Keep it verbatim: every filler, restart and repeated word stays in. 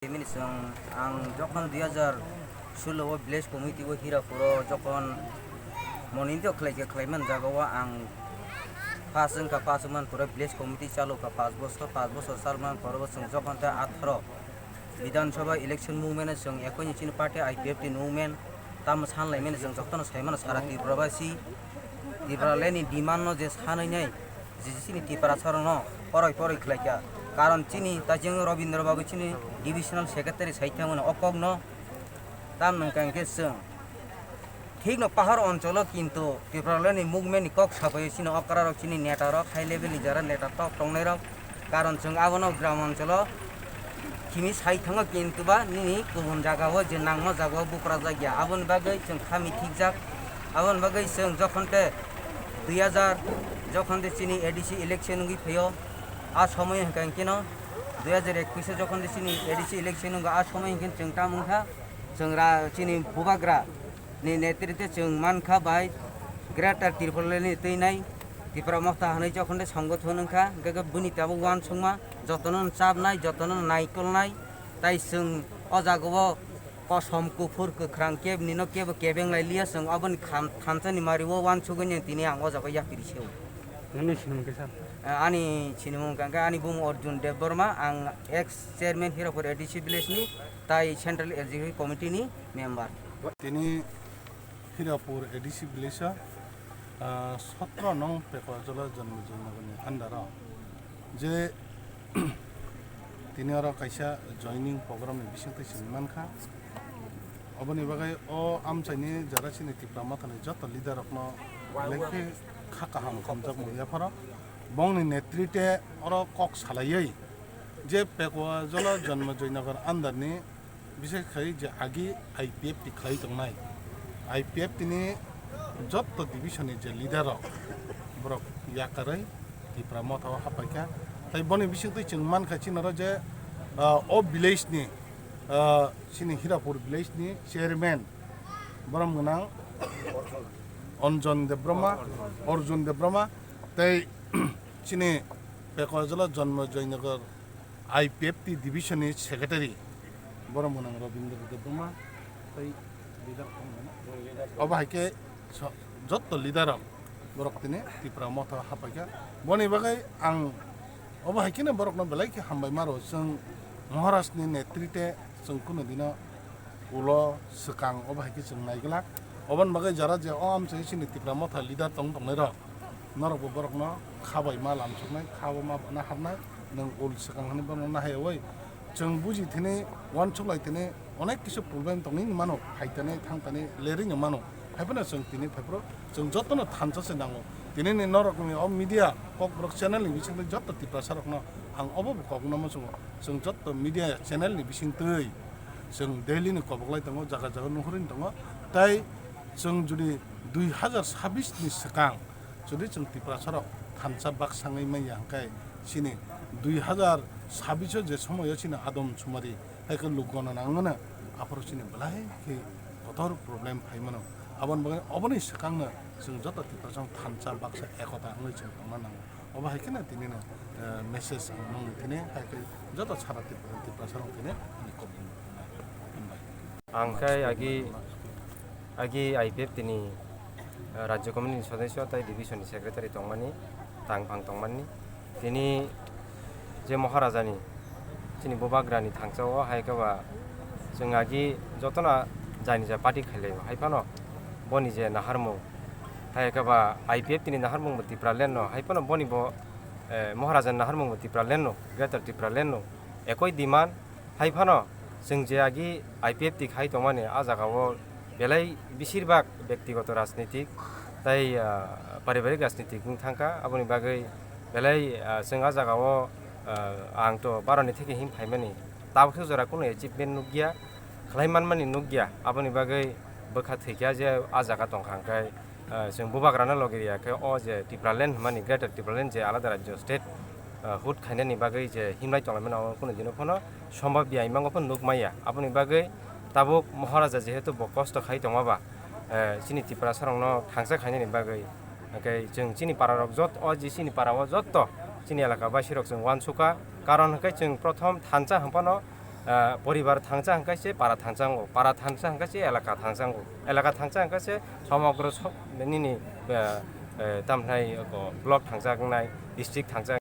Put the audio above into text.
Bini chwng ang jokhon dui hazar solo o village committee o Hirapur o jokhon monito khlai khe khlai man jaga o ang pass wngkha, pass wngman pore village committee chalo kha, pass bosor, pass bosor chal man pore bo chwng jokhon ta atharo Bidhan Sabha election movement o chwng ekoi ni chini party I P F T ni movement tamo san lai mani chwng jotono sai mano sara Tripura basi Tripura le ni demand no je sanai nai je chini Tiprasa rok no poroi poroi khlai kha, karon chini ta chwng Rabindra Babu chini divisional secretary sai thang mano o kok no tam nang kang khe chwng Thik no pahar oncholo kintu Tipraland ni movement ni kok sabai chini okra rok chini neta rok high level ni jara neta tok tongnai rok karon chwng abono gram oncholo khimi sai thango kintu ba nini kubun jaga o je nangma jaga o bupra jak ya aboni bagwi chwng khami thik jak aboni bagwi chwng jokhon te dui hazar jokhon te chini A D C election wngwi phaio a somoy hwnkha hwnkhe no dui hazar ekwis o jokhon te chini A D C election wngkha a somoy hwnkhe chwng tamo wngkha chwng ra chini bubagra ni netrite chwng mankha bai Greater Tipraland ni twi nai Tipra Motha hwnwi jokhon de songothon wngkha, hwnkhe khe bini tabuk uansukma jotono chapnai, jotono naikolnai, tai chwng o jaga o kosom, kuphur, kwkhrang kebini no kebo kebeng lai liya, chwng aboni kham-, thansa ni mari o uansugwi nang tini ang o jaga o yapri se o. Nini sinimung kisa? Eh, ani sinimung hwnkha khe ani bung Arjun Debbarma, ang ex chairman Hirapur A D C village ni, tai Central Executive Committee ni member. Tini Hirapur A D C village o, ah, sotro nong Pekwa Jola Janmajoi Nagar ni under o je tini oro kaisa joining program ni bisingtwi simi mankha. Oboni bagwi o amchaini jara chini Tipra Mothani joto leader rokno belai khe kha kaham hamjakmung yapharo. Bongni netrite oro kok salaiwi je Pekwa Jola Janmajoi Nagar under ni Bisai khai je agi I P F T khlai tongnai, I P F T ni jotto division ni je leader rok, borok yakarwi Tipra Motha o hapaikha. Tai boni bisingtwi chwng mankha chini oro je, ah, o village ni, ah, chini Hirapur village ni chairman borom gwnang Anjan Debbarma, Arjun Debbarma, tei chini Pekwa Jola Janmajoi Nagar I P F T division ni secretary, borom gwnang Rabindra Debbarma, tei leader tong mano. Obo hai khe so-, jotto leader rok borok tini Tipra Motha hapaikha. Boni bagwi ang obo hai kheno borokno belai khe hambai maro. Chwng Maharaj ni netrite chwng kunu dino ulo swkang obo hai khe chwng naiglak. Oboni bagwi jara je o amchai chini Tipra Motha leader tong tongnai rok, norokbo borokno kha bai ma lamsoknai, kha bo ma naharnai, nwng ul swkang hwnwi bono nahaiyawi. Chwng buji thini, uansuk lai thini, onek kisa problem tongwi mano, phai thani, thang thani, lerwi no mano. Hai phano chwng tini phai phuru chwng jotono thansa se nango. Tini ni norokni o media, Kokborok channel ni bisingtwi joto Tiprasa rokno ang obo bo kok no muchungo. Chwng joto media channel ni bisingtwi chwng daily ni kobok lai tongo, jaga jaga nuhurwi tongo. Tai chwng jodi dui hazar sabis ni swkang jodi chwng Tiprasa rok thansa baksa wngwi manya hwnkhe chini dui hazar sabis o je somoyo chini Adam Sumari hai khe luk gona nangmano aphuru chini belai khe kotor problem phai mano. Aboni bagwi oboni swkangno chwng joto Tiprasa rok thansa baksa ekota wngwi chwng tongna nango. Obo hai kheno tini no, eh, message ang nung tini hai khe joto sara Tripura, Tiprasa rok tini ani kok ni hambai. Ang khai agi, agi I P F T ni, eh, Rajya Committee ni Sodesyo tai Division ni Secretary tongmani, tang phang tongmani. Tini je Maharaja ni, chini Bubagra ni thangsa o hai khe ba chwng agi jotono jani ja party khailai o hai phano boni je naharmung, hai khe ba I P F T ni naharmung bo Tipraland no, hai phano boni bo, eh, Maharaja ni naharmung bo Tipraland no, Greater Tipraland no, ekoi demand, hai phano chwng je agi I P F T khai tongmani, ah jaga o belai besirbak bektigoto rajnitik tai, ah, paribarik rajnitik wng thangkha, aboni bagwi belai, ah, chwng ah jaga o, ah, ang to baroni theke him phaimani, tabuk jora kunu achievement nukya, khlai manmani nukya, aboni bagwi bwkha thwikya je ah jaga tongkha hwnkhe, ah, chwng Bubagrano logi riya khe o je Tipraland hwnmani, Greater Tipraland je alada rajyo state, ah, hood khainani bagwi je himlai tonglaimani, o kunu dino phano sombab ya imango phano nuk maya. Aboni bagwi tabuk Maharaja jehetu bo kosto khai tongma ba, eh, chini Tiprasa rokno thangsa khainani bagwi, hwnkhe chwng chini para rok jot-, o je chini para o jotto chini elaka basi rok chwng uansukha. Karon hwnkhe chwng prothom thansa hwnphano, Ah, poribar thangcha hwnkhe se para thangchango, para thangcha hwnkhe se elaka thangchango, elaka thangcha hwnkhe se somogro so-, nini, ah, eh, tamhinai block thangchaknai, district thangchak